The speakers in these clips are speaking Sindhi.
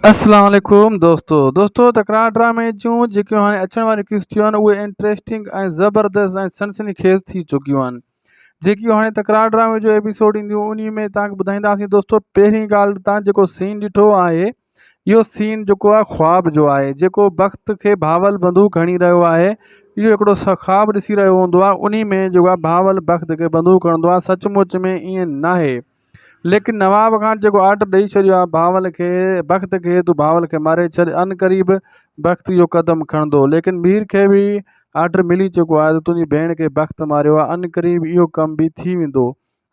اسلام عليڪم دوستو دوستو تڪرار ڊرامي جون جيڪيون هاڻي اچڻ واريون قسطيون آهن اهي انٽريسٽنگ ۽ زبردست ۽ سنسني خيز ٿي چڪيون آهن جيڪيون هاڻي تڪرار ڊرامي جو ايپيسوڊ اينديون انهي ۾ تان کي ٻڌائينداسين دوستو پهرين ڳالهه تان جيڪو سين ڏٺو آهي اهو سين جيڪو آهي خواب جو آهي جيڪو بخت کي بهاول بندوق هڻي رهيو آهي اهو هڪڙو خواب ڏسي رهيو هوندو آهي انهي ۾ جيڪو آهي بهاول بخت کي بندوق هڻندو آهي سچ مچ ۾ ائين ناهي ليڪن نواب خان جيڪو آرڊر ڏئي ڇڏيو آهي بهاول کي بخت کي تون بهاول کي ماري ڇڏ عنقريب بخت اهو قدم کڻندو ليڪن مير کي به آرڊر ملي چڪو آهي ته تنهنجي ڀيڻ کي بخت ماريو آهي عنقريب اهو ڪم به ٿي ويندو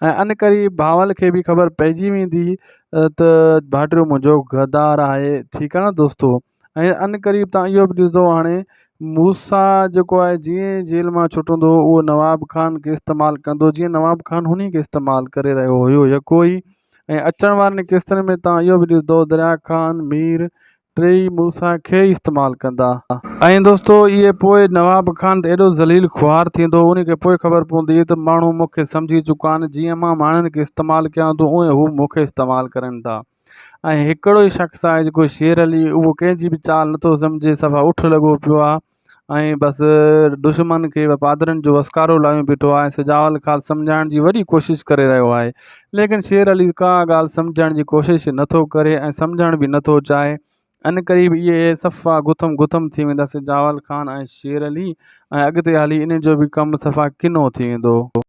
۽ عنقريب بهاول کي به خبر پئجي ويندي ته ڀائٽيو منهنجو غدار آهي ٺيڪ آهي نه دوستو ۽ عنقريب تان اهو به ڏسندو هاڻي موسيٰ جيڪو آهي جيئن ئي جيل مان ڇٽندو اهو نواب خان کي استعمال ڪندو جيئن نواب خان هن کي استعمال ڪري رهيو هيو يڪو ئي ۽ اچڻ وارن قسطن ۾ تان اهو به ڏسندو دريا خان مير ٽيئي موسيٰ کي ئي استعمال ڪندا. ۽ دوستو اهي پوء نواب خان ته ايڏو ذليل خوار ٿيندو ان کي پوء خبر پوندي ته ماڻهو مون کي سمجهي چڪا آهن جيئن مان ماڻهن کي استعمال ڪيان ٿو اونئي هو مون کي استعمال ڪرن ٿا. ۽ هڪڙو ئي شخص آهي جيڪو شير علي اهو ڪنهن جي به چال نٿو سمجهي صفا اٺ لڳو پيو آهي ۽ بس دشمن کي پادرن جو وسڪارو لايون بيٺو آهي سجاول خان سمجهائڻ جي وڏي ڪوشش ڪري رهيو آهي ليڪن شير علي ڪا ڳالهه سمجهڻ جي ڪوشش نٿو ڪري ۽ سمجهڻ به نٿو چاهي ان قريب اهي صفا گٿم گٿم ٿي ويندا سجاول خان ۽ شير علي ۽ اڳتي هلي انهن جو به ڪم صفا ڪنو ٿي ويندو.